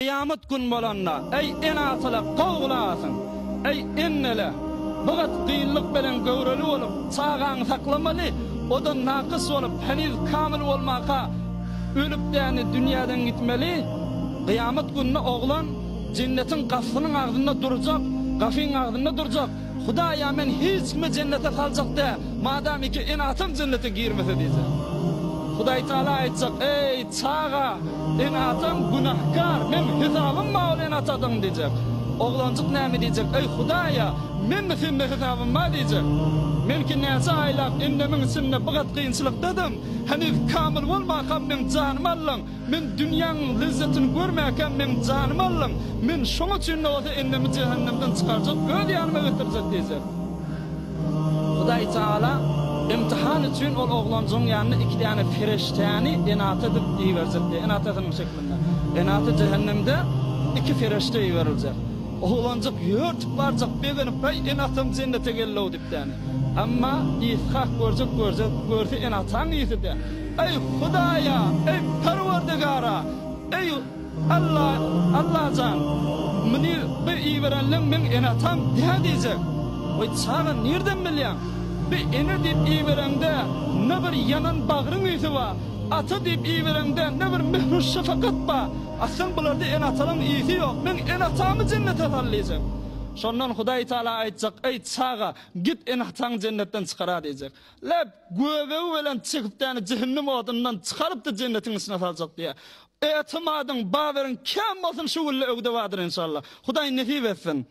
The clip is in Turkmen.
Kyýamat gün bolanda, eý, ene-atalar, gowy gulak asyň! Eý, enneler, bu gat kynlyk bilen göwreli bolup, çagaňy saklamaly, o-da nakys bolup, heniz kamyl bolmaka ölüp däni dünýäden gitmeli. Kyýamat gününde oglan jennetiň gapysynyň agzynda durjak, gapyň agzynda durjak, Hudaýa men hiç kimi jennete saljak dä, madamiki ene-atam jennete girmese diýjek. Hudaýtagala aýtjak, Eý, çaga, ene-ataň günäkär, meň hesabym bar ol ene-atadan diýjek. Oglanjyk näme diýjek, Eý, Hudaýa, men-de sende hesabym bar diýjek. Men ki näçe aýlap ennemiň içinde bu gat kynçylykdadym, heniz kamyl bolmakam meň janymy aldyň. Men dünýäň lezzetini görmäkäm meň janymy aldyň, men şoň üçin-de bolsa ennemi jähennemden çykarjak, öz ýanyma getirjek diýjek. Hudaý Tagala imtihan üçin ol oglanjygyň ýanyna iki däne pereşdäni ene-ata edip iberjek diýýär, ene-atasynyň şeklinde. Ene-ata jähennemde iki pereşde iberiljek. Oglanjyk ýörtüp barjak, begenip, Äý, ene-atam jennete geldi-ow diýip däne. Emma Yshak görjek görjek, görse ene-ataň ysy-da. Eý, Hudaýa! Eý, Perwerdigara! Eý, Alla, Allajan! Muny bir iberenleň meň ene-atam dä diýjek. Weý, çaga, nirden bilýäň? Bi ene diýip ibereňde ne bir ýanan bagryň ysy bar, ata diýip ibereňde ne bir mähru-şefakat bar. Aslan bularda ene-atalaň ysy ýok. Meň ene-atamy jennete sal diýjek. Şondan Hudaý Tagala aýtjak, Eý, çaga, git ene-ataňy jennetden çykar-a diýjek. Lep, göbegi bilen çekip däni jehennem odundan çykaryp-da jennetiň içine saljak diýýär. Etimadyň, baweryň kän bolsun şu günde ögde bardyr enşalla. Hudaý nesip etsin.